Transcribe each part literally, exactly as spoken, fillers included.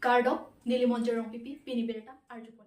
Kardom, neli Monjir Rongpipi, pini birta arjupon.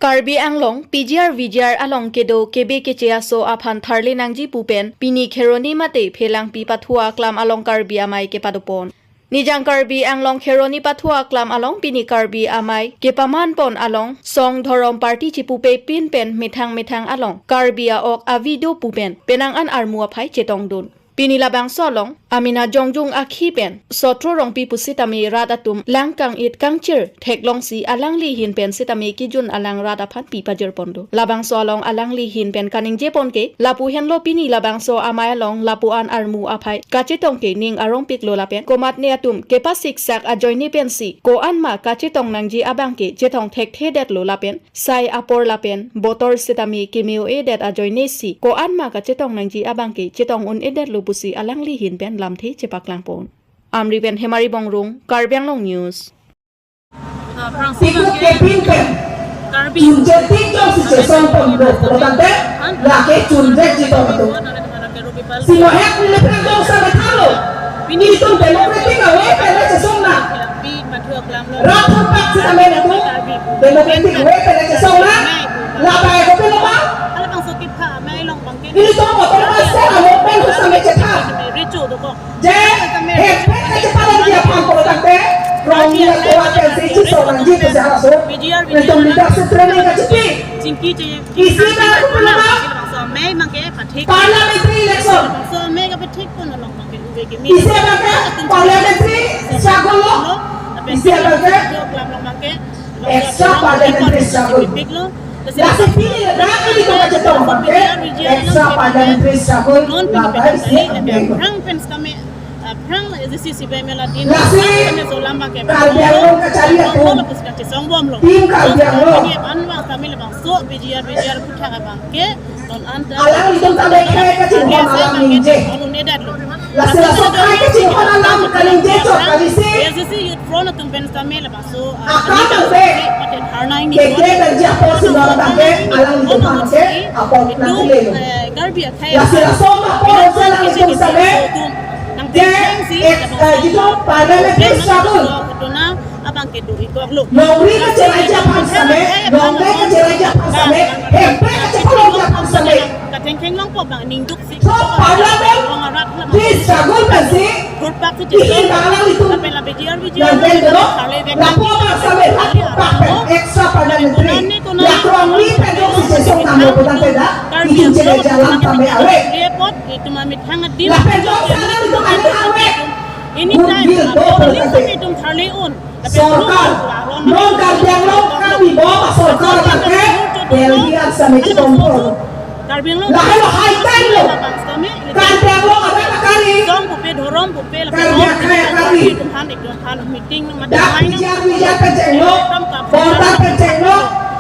Karbi Anglong P G R V G R along kedo kebe keche aso aphan tharle nangji pu pen pini Kheroni mate Phelangpi Pathua Aklam along Karbi Amei kepadopon. Nijang Karbi Anglong Kheroni Pathua Aklam along pini Karbi Amei kepamanpon along song dhorom party chipupe pin pen methang methang along Karbi a-ok avi do pu pen penang an armu aphai chetongdun. Pini labangso along amena jongjung akhi pen Sotro Rongpi pusitame rat atum lang kang-it kangchir theklongsi alangli ahin pen sitame kejun alang rat aphan pi pajirpon do. Labangso along alangli ahin pen kaningjepon ke lapu henlo pini labangso amei along lapu an armu aphai kachetong ke ning arongpiklo lapen komatne atum kepasiksak ajoine pensi ko-an ma kachetong nangji abang ke chetong thekthedetlo lapen sai apor lapen botor sitame keme-o-edet ajoine si ko-an ma kachetong nangji abang ke chetong un-edetlo pusi alangli ahin pen lamthe chepaklangpon. Amri pen Hemari Bongrung, Karbi Anglong News. Pik kepin pen chunje tik jongsi chesongponlo, pulotangte lake chunje chetong atum. Simohet neli pen jongsi methalo. Nelitum democratic a-way pen le chesong nang. Rat thurpak sitame nelitum democratic way pen le chesong nang. Labang kopilo ma? Nelitum autonomous state a-movement hu sitame chethan. Je, hempet kachepalangji aphan pulotangte, rong ya tua pensi chesong nangji pusi halaso. Nelitum leadership training kachipi. Isi abang kopilo ma? Parliamentary election. Isi abang ke parliamentary struggle lo. Isi abang ke extra parliamentary struggle. Lasi pini le dak nelitum kachetong abang ke extra parliamentary struggle labang isi abang ke. Aphrang pen sitame, aphrang A D C C B M L adin, lasi sitame so lam abang ke Karbi Anglong kachari atum, lapusi kachesongbomlo. Team Karbi Anglong. Pini anwang sitame labangso B G R, B G R aphuthak abang ke non anta alanglitum ta bekhai kachinghon alam ningje. Non un-edetlo. Lasi laso khai kachinghon alam kaningje chot kali si. A D C C Youth Front atum pen sitame labangso, ah, akam abang ke mate dharna ini kekre dan japo si non abang ke alanglitum abang ke apot nangkelelo. Eh, Karbi akhai. Lasi laso ma apor se alanglitum sitame je, eh, jitu parliamentary struggle. Abang ke do-ikoklo. Longri kacheraiji aphan sitame, longri kacheraiji aphan sitame, hempet kachepalongji aphan sitame. Kathengtheng longpo abang ningduk si. So parliamentary struggle pensi, thurpak si ihi chesong, alanglitum lapen la B G R, B G R nangvek dolo, tharle vek lapu abang sitame, lapu abang pen extra parliamentary, la longri pen jongsi chesong nanglo pulotangte dak, itum chele jalan tame ave. Report, itum amethang adim. Lapen jongsi alanglitum amethang ave. Anytime, good will do, ah, pulotangte itum tharle un. Sorkar, non Karbi Anglong kami bawa sorkar abang ke Delhi an sitame chetongpo. Lahelo high time lo. Karbi Anglong adak akari, song pupe, dhorom pupe, Karbi akhai akari, itum aphan, itum aphan meeting nang mate dak mai nang. P G R, P G R kachenglo, border kachenglo,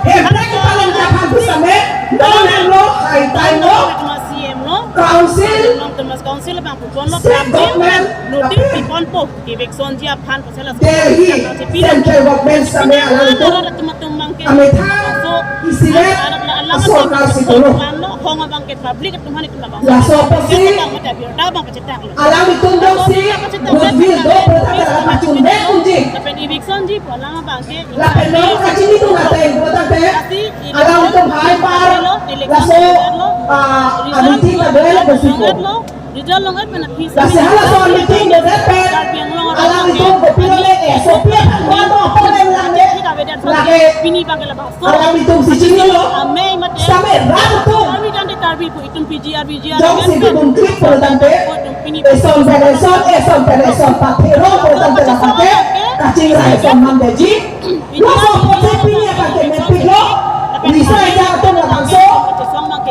hempet kepalongji aphan pu sitame, non henlo high time lo. Itum C M lo, council, itum council abang puponlo, state government, notice piponpo. Kevek sonji aphan pusi laso Delhi, central government sitame alanglitum amethang isivet asorkar si dolo. Hong abang ke public atum aphan itum abang. Laso apotsi alanglitum jongsi good will do pulotangte la pachundet unji. Lapen eviction ji pu alam abang ke. Lapen non kachini tung ateng pulotangte alanglitum hai par laso, ah, a-meeting abang le pusi ko. Result long-et pen aphi. Lasi halaso a-meeting dodet pen alanglitum kopilo le S O P aphan ko ato apor le lang le. Lake pini abang ke labangso. Alanglitum si chinilo. Amei mate. Sitame rat atum. Karbi tangte Karbi pu itum P G R, P G R jongsi pen dukun klik pulotangte, itum pini eson pen eson, eson pen eson pathero pulotangte labang ke kachingrai eson mandeji. Laso apotsi pini abang ke mepiklo, risa ejang atum labangso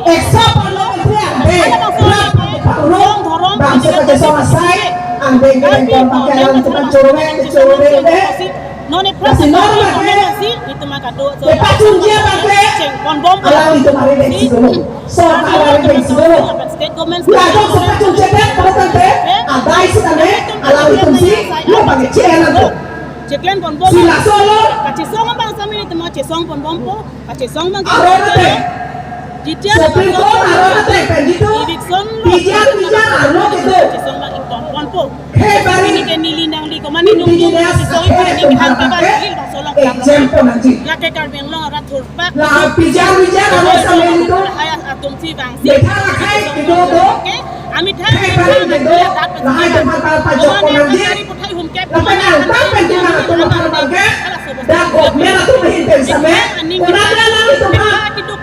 extra parliamentary ante rat abang ke pakurong, bangso kachesong asai, ante ke lengkon abang ke alanglitum chorong, chorong de. Lasi non abang ke kepachunji abang ke alanglitum ari deng si dolo, sorkar ari deng si dolo. Ladak si pachunji abang pulotangte adai sitame alanglitum si lo abang ke chien ato. Cheklemponbom. Si laso lo. Kachesong abang sitame itum chesongponbompo. Kachesong abang. Aro nate. Jitia Supreme Court aro ate pen jitu. Eviction lo. P G R, P G R aro kedo. Kachesong bang ingpon ponpo. He bari. Pini ke neli nangli komane nung nung kachesong ingpon neli khan kaba neli bangso along example nangji. Lake Karbi Anglong arat thurpak. La P G R, P G R aro sampai itu. Lahai atum si bang si. Betha lahai kedo do. Ke, ami tha. He bari kedo. Lahai tempat apa jok nangji. Lapen angtan pen tina atum aphan abangke, dak government atum ahin pen same, konat le lang atum ha,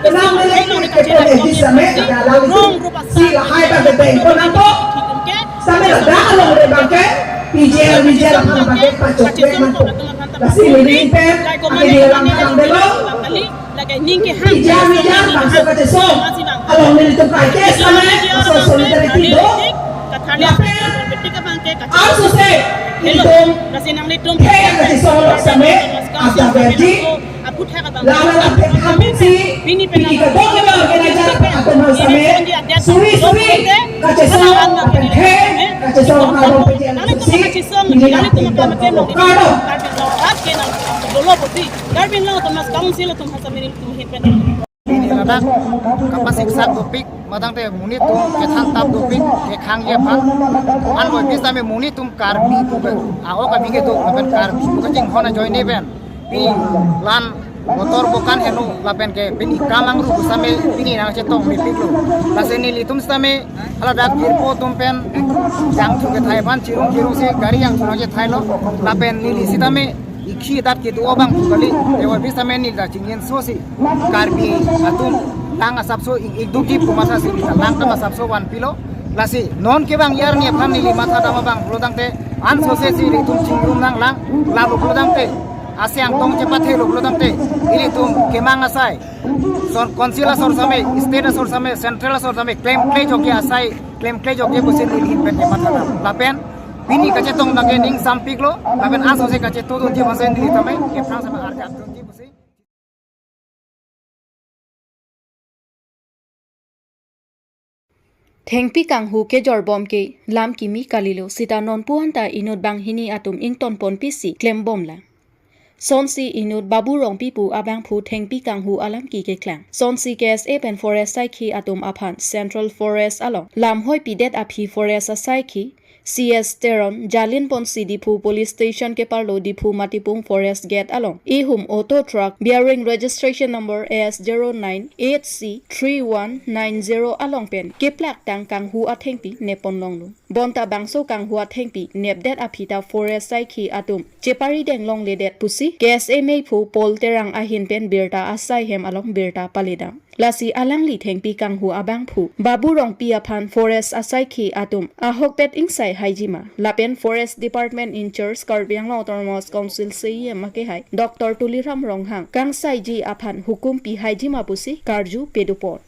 konat le lang ke pon eji same, ada lang atum, si lahai abangke deng pon nangpo, same ladak along le abangke, P G R, V G R aphan abangke pachok le nangpo. Lasi neli pen, ake di lang lang delo. Lake ning kehang. Ija, ija, bangso kachesong. Along nelitum kai ke same, bangso solidarity do. Lapen, aso se, nelitum, he kachesong lo same, ajaverji. Lala la pek hampit si, pini kadokave organizer atum same, suri suri, kachesong, lapen he, kachesong, along pejel si, pini nelitum kardom. Karbi Anglong Autonomous Council atum ha same nelitum ahin pen. Pini ladak kapasiksak dopik, matangte monit atum kethan tap dopik, kekhang ye aphan. Anlo pis tame monit atum Karbi atum pen, a-ok abidi kedo lapen Karbi atum kachinghon ajoine pen. Pini lan motor bokan heno lapen ke pini kamang ru same pini nangchetong mepiklo. Lasi nelitum sitame haladak jirpo atum pen jangthu kethai aphan chirung chirung si gari jangthu nangchethai lo. Lapen neli sitame ikhi dat kedo abang pu kali, tewa pis tame neli ta chingin so si Karbi atum lang asapso ik-, ikdukji pu masa si neli ta lang tam asapso vanpilo. Lasi non kevang arni aphan neli matha dam abang pulotangte, anso se si ilitum chingrum nanglang, lalu pulotangte, asiang tong chepathelo pulotangte, ilitum kemang asai, son council asor same, state asor same, central asor same, klemkle jokje asai, klemkle jokje pusi neli ahin pen kematha dam. Lapen pini kachetong abangke ning sampiklo, lapen anso se kachetongdunji aphan si neli tame ephrang same arjapdunji pusi. Thengpi kanghu kejorbom ke lam kimi kalilo, sita nonpu anta inut banghini atum ingtonpon pisi klembomlang. Sonsi inut Babu Rongpi pu abangphu thengpi kanghu alam ki keklang. Sonsi K S A pen forest asaikhi atum aphan Central Forest along lamhoi pidet aphi forest asaikhi C S Teron jalinponsi Diphu Police Station keparlo Diphu Matipung Forest Gate along ihum auto truck bearing registration number A S zero nine eight C three one nine zero along pen keplaktang kanghu athengpi nepponlonglo. Bonta bangso kanghu athengpi nepdet aphi ta forest asaikhi atum chepari denglongledet pusi K S A meiphu Paul Terang ahin pen birta asai hem along birta paledam. Lasi alangli thengpi kanghu abangphu Babu Rongpi aphan forest asaikhi atum ahokpet ingsai haijima, lapen Forest Department in charge Karbi Anglong Autonomous Council C E M akehai Doctor Tuliram Ronghang kangsaiji aphan hukum pi haijima pusi karju pedopon.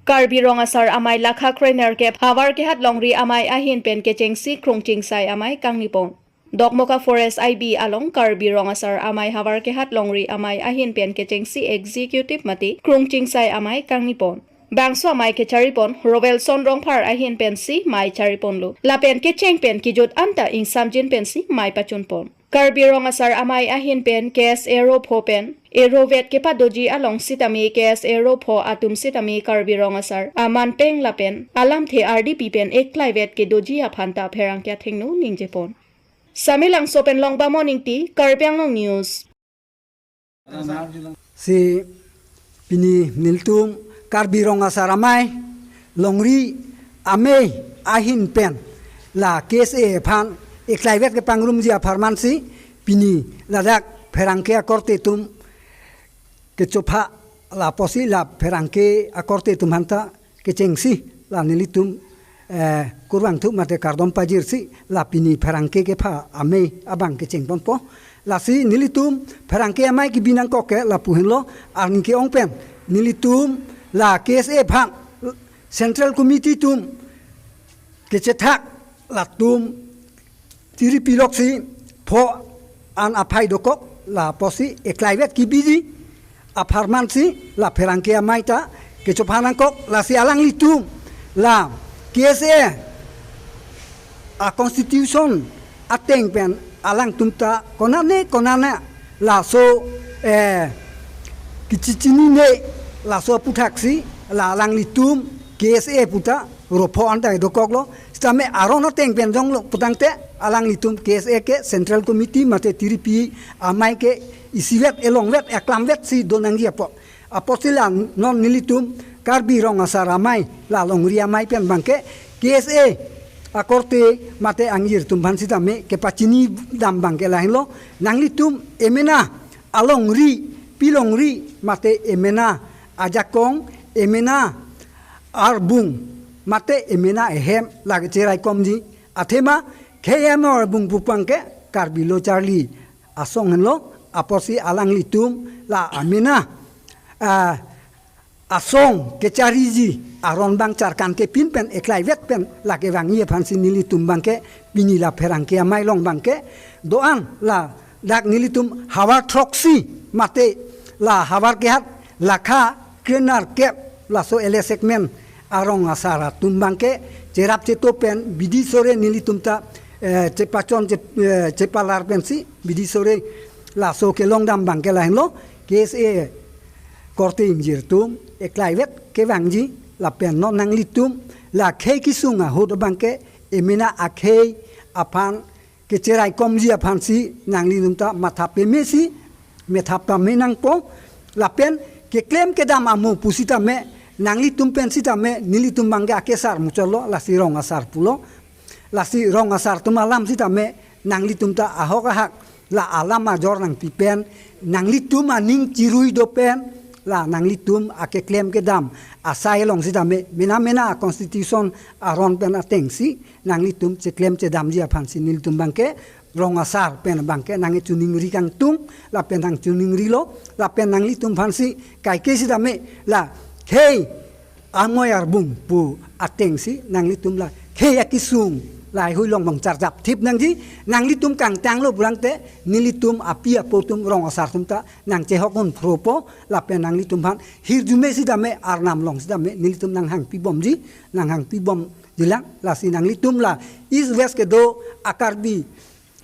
Karbi Rong Asar Amei lakha krenerkep Havar Kehat Longri Amei ahin pen kechengsi Krungchingsai Amei kangnipon. Dokmoka Forest I B along Karbi Rong Asar Amei Havar Kehat Longri Amei ahin pen kechengsi Executive mate Krungchingsai Amei kangnipon. Bangso amei kecharipon Rovelson Rongphar ahin pensi mei chariponlo. Lapen kecheng pen kejut anta ingsamjin pensi mei pachunpon. Karbi Rong Asar Amei ahin pen K S A ropho pen erovet kepadoji along sitame K S A ropho atum sitame Karbi Rong Asar aman peng lapen alamthe ardi pi pen eklaivet kedoji aphan ta pherangke athengno ningjepon. Samelangso pen Longbamon Ingti, Karbi Anglong News. Si pini nelitum Karbi Rong Asar Amei Longri Amei ahin pen la K S A aphan eklaivet kepangrumji apharman si pini ladak pherangke akorte atum kechopha lapusi la pherangke akorte atum aphanta kechengsi la nelitum, eh, kurvangthu mate kardom pajirsi la pini pherangke kepha amei abang kechengponpo. Lasi nelitum pherangke amei kebi nangkok ke lapu henlo, arni ke-ong pen nelitum la K S A aphan Central Committee atum kechethak latum tiri piloksi pho an aphai dokok lapusi eklaivet kebiji apharman si la pherangke amei ta kechopha nangkok. Lasi alanglitum la K S A a constitution ateng pen Alangtum ta konane konane laso, eh, kachechinine laso aputhaksi la alanglitum K S A puta ropho anta dokoklo. Sitame aron ateng pen jonglo putangte alanglitum K S A ke Central Committee mate tiripi amei ke isivet elongvet aklamvetsi donangji apot. Apotsi la non nelitum Karbi Rong Asar Amei, la longri amei pen abangke K S A akorte mate angjir atum aphan sitame kepachinidam abangke lahenlo, nanglitum emena alongri, pilongri mate emena ajakong, emena arbung mate emena ehem lake cheraikomji. Athema khei amo arbung pu abangke Karbi Lo Charli Asong henlo. Apotsi alanglitum la amena, ah, asong kechariji aron abang charkan kepin pen eklaivet pen lake vangji aphansi nelitum abangke pini la pherangke amei along abangke do-an ladak nelitum havar throksi mate la havar kehat lakha krenerkep laso L A segment arong asar atum abangke cherap cheto pen bidi sore nelitum ta, eh, chepachon che-, eh, chepalar pensi bidi sore laso kelongdam abangke lahenlo, K S A korte ingjir atum eklaivet kevangji lapen non nanglitum la khei kesung ahut abangke emena akhei aphan kecheraikomji aphansi nanglitum ta matha pemesi, matha pame nangpo, lapen keklem kedam amo pusitame nanglitum pen sitame nelitum abangke akesar muchotlo, lasi rong asar pulo, lasi rong asar atum alam sitame nanglitum ta ahok ahak la alam ajor nangpi pen, nanglitum aning chirui do pen, la nanglitum akeklem kedam asai along sitame mena mena constitution aron pen atengsi nanglitum cheklem chedamji aphansi nelitum abangke rong asar pen abangke nangchiningri kangtung, lapen nangchiningrilo, lapen nanglitum aphansi kaike sitame la khei amoi arbung pu atengsi nanglitum la khei akesung laheihui along abang charjap thip nangji. Nanglitum kangtanglo pulangte nelitum api apo atum rong asar atum ta nangchehok un phropo, lapen nanglitum aphan hirjume sitame arnam along sitame nelitum nanghangpi bomji, nanghangpi bomjilang. Lasi nanglitum la East West kedo a-Karbi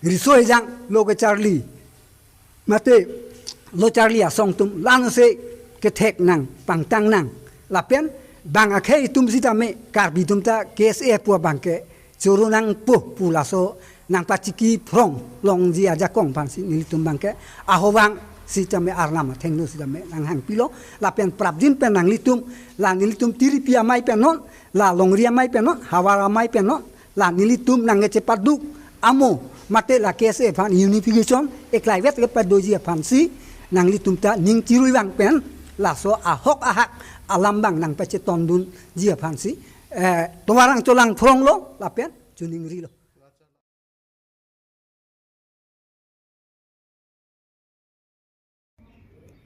riso ejang lo kecharli mate Lo Charli Asong atum lanose kethek nang, pangtang nang, lapen bang akhei atum sitame Karbi atum ta K S A pu abangke choro nangpo pu laso nangpachiki phrong longji ajakong aphansi nelitum abangke ahovang sitame arnam athengno sitame nanghangpilo, lapen prapjin pen nanglitum la nelitum tiripi amei pen non, la longri amei pen non, havar amei pen non, la nelitum nangkechepaduk amo mate la K S A aphan unification eklaivet kepadoji aphansi nanglitum ta ning chirui vang pen laso ahok ahak alam abang nangpachetongdunji aphansi, eh, tovar angcholang phronglo lapen chiningrilo.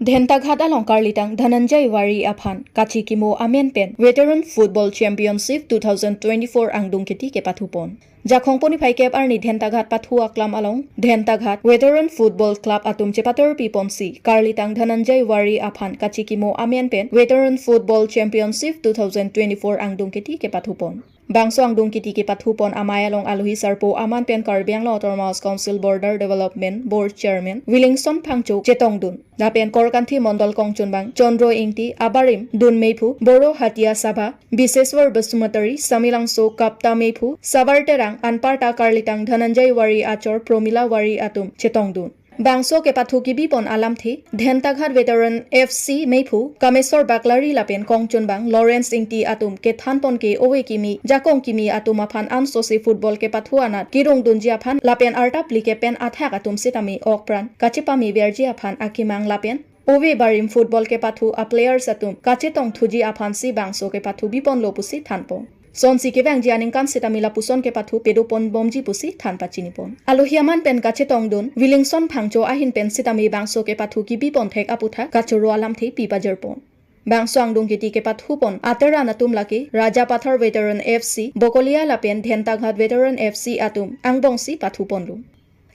Dhentaghat along karlitang Dhananjay Wari aphan kachikimo amen pen Veteran Football Championship two thousand twenty-four angdung kiti kepathupon. Jakhong poni phaikep arni Dhentaghat pathu aklam along Dhentaghat Veteran Football Club atum chepator piponsi karlitang Dhananjay Wari aphan kachikimo amen pen Veteran Football Championship two thousand twenty-four angdung kiti kepathupon. Bangso angdung kiti kepathupon amei along alohi sarpo aman pen Karbi Anglong Autonomous Council Border Development Board Chairman Willingson Phangcho chetongdun. Lapen Korkanthi Mondol kongchunbang Chandra Ingti, abarim Dun Meiphu, Boro Hatia Sabha, Biseswar Basumatary, Samilangso Kapta Meiphu, Savar Terang, anparta karlitang Dhananjay Wari achor Promila Wari atum chetongdun. Bangso kepathu kibipon alamthe, Dhentaghat Veteran F C Meiphu, Kameswar Baklari lapen kongchunbang Lawrence Ingti atum kethanpon ke ove kimi, jakong kimi atum aphan ansose football kepathu anat kirungdunji aphan lapen arta phlikep pen athak atum sitame okpran kachepameverji aphan akemang lapen ove barim football kepathu a-players atum kachetongthuji aphansi bangso kepathu biponlo pusi thanpon. Sonsi kevangji aningkan sitame lapuson kepathu pedopon bomji pusi than pachinipon. Alohi aman pen kachetongdun Willingson Phangcho ahin pen sitame bangso kepathu kibipon thek aputhak kachoro alamthe pipajirpon. Bangso angdung kiti kepathupon ateran atum lake Rajapathar Veteran F C, Bokolia lapen Dhentaghat Veteran F C atum angbongsi pathuponlo.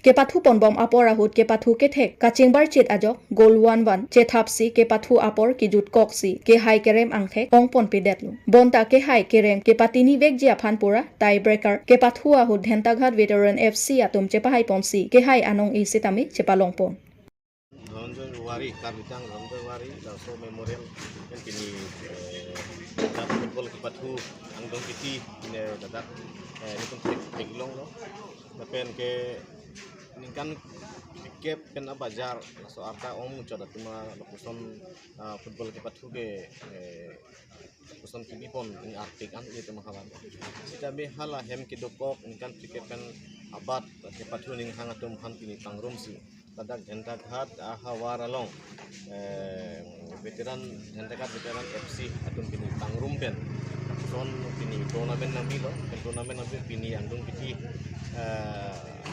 Kepathu ponbom apor ahut kepathu kethek kachingbarchit ajok goal one one chethapsi kepathu apor kijutkoksi kehai kerem angthek ongponpedetlo. Bonta kehai kerem kepatini vekji aphan pura tie breaker kepathu ahut Dhentaghat Veteran F C atum chepahaiponsi kehai anong-e sitame chepalongpon. Dhananjay Wari, Karlitang Dhananjay Wari, laso memorial pen pini, eh, ladak football kepathu angdeng kiti, pini ladak, eh, nelitum thek, theklonglo. Lapen ke ningkan kep pen abajar, laso arta ongmuchot atum lapuson, ah, football kepathu ke, eh, lapuson kebipon pini artik an ilitum ahavar. Sitame hala hem kedokok ningkan kep pen abat kepathu ninghang atum aphan pini pangrumsi ladak Dhentaghat ahavar along, eh, veteran, Dhentaghat Veteran F C atum pini pangrum pen son pini tournament nangpilo, pen tournament nangpi pini angdeng kiti, eh,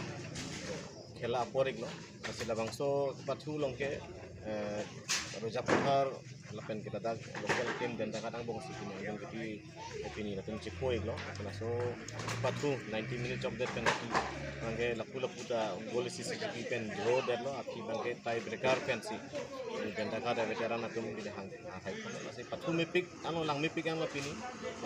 khela apor-iklo. Lasi labangso kepathu along ke, eh, Rajapathar lapen ke ladak local team Dhentaghat angbongsi pini angdeng kiti pini latum chikoi-iklo. Lapen laso kepathu ninety minutes chokdet pen aphi abangke lapu lapu ta goal isi isi kipi pen draw detlo, aphi abangke tie breaker pensi Dhentaghat aveteran atum pini hang, ah, hai. Lasi pathu mepik, ano lang mepik anglo pini,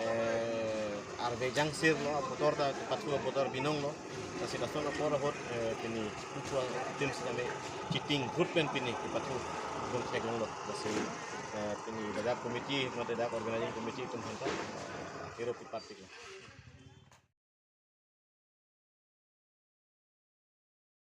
eh, arve jangsirlo, abotor ta pathu abotor binonglo. Lasi lason apor ahut, eh, pini kukua team sitame cheating hut pen pini kepathu dun theklonglo. Lasi, eh, pini ladak committee, mate ladak organizing committee atum aphan ta, eh, kero pipat-iklo.